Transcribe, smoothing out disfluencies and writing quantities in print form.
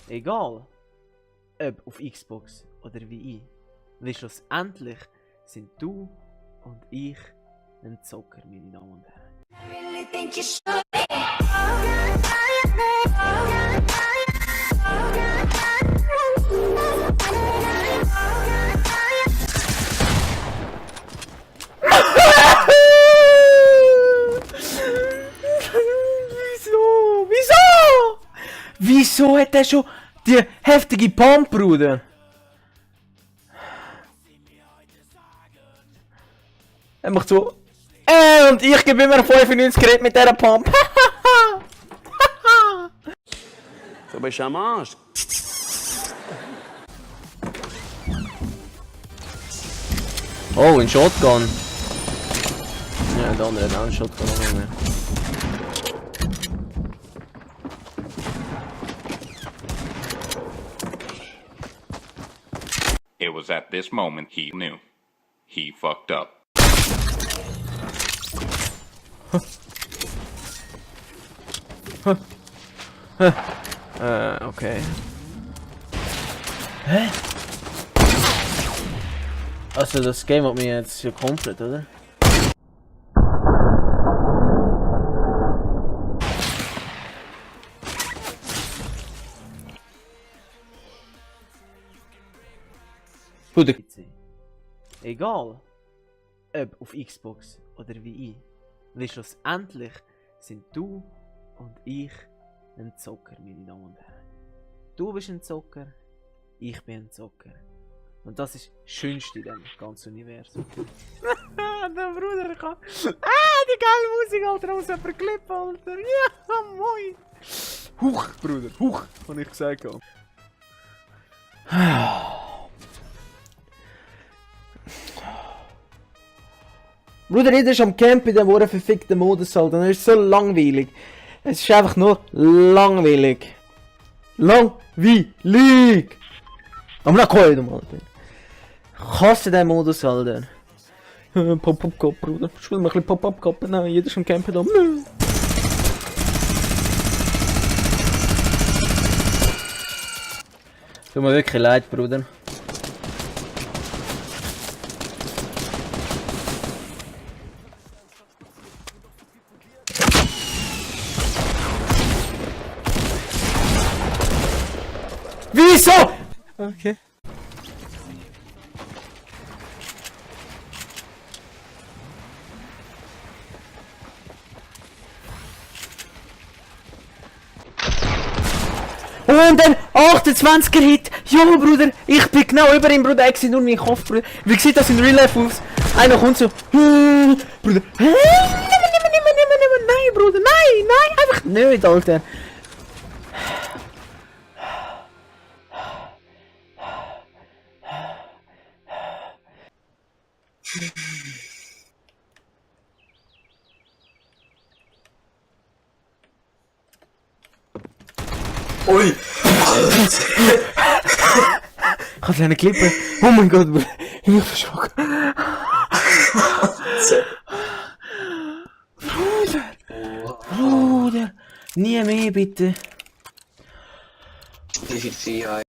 Egal, ob auf Xbox oder wie ich. Weil schlussendlich sind du und ich ein Zocker, meine Damen und Herren. Wieso hat er schon die heftige Pump, Bruder? Er macht so. Und ich gebe immer 95 Gerät mit dieser Pump. So bist du am Arsch. Oh, ein Shotgun. Ja, der andere hat auch einen Shotgun mehr. It was at this moment he knew. He fucked up. Okay. Hä? Also das Game hat mich jetzt ja komplett, oder? Bruder. Egal, ob auf Xbox oder wie ich. Weil schlussendlich sind du und ich ein Zocker, meine Damen und Herren. Du bist ein Zocker, ich bin ein Zocker. Und das ist das Schönste in diesem ganzen Universum. Der Bruder kann... die geile Musik, Alter, aus einem Clip, Alter. Ja, moin. Huch, Bruder, huch, habe ich gesagt. Bruder, jeder ist am Camp in dem verfickten Modus, Alter. Das ist so langweilig. Es ist einfach nur langweilig. Langweilig! Aber na komm, Alter. Ich hasse den Modus, Alter. Pop-Up-Cup, Bruder. Spiel mal ein bisschen Pop-Up-Cup. Nein, jeder ist am Camp da. Tut mir wirklich leid, Bruder. Wieso? Okay. Und dann 28er Hit. Jo, Bruder, ich bin genau über ihm, Bruder. Ich sehe nur meinen Kopf, Bruder. Wie sieht das in Real Life aus? Einer kommt so. Bruder. Nein, Bruder, nein, einfach nicht, Alter. Ui! Ich hatte eine Klippe. Oh mein Gott, Bruder. Ich bin verschrocken. Bruder. Nie mehr, bitte. Wie viel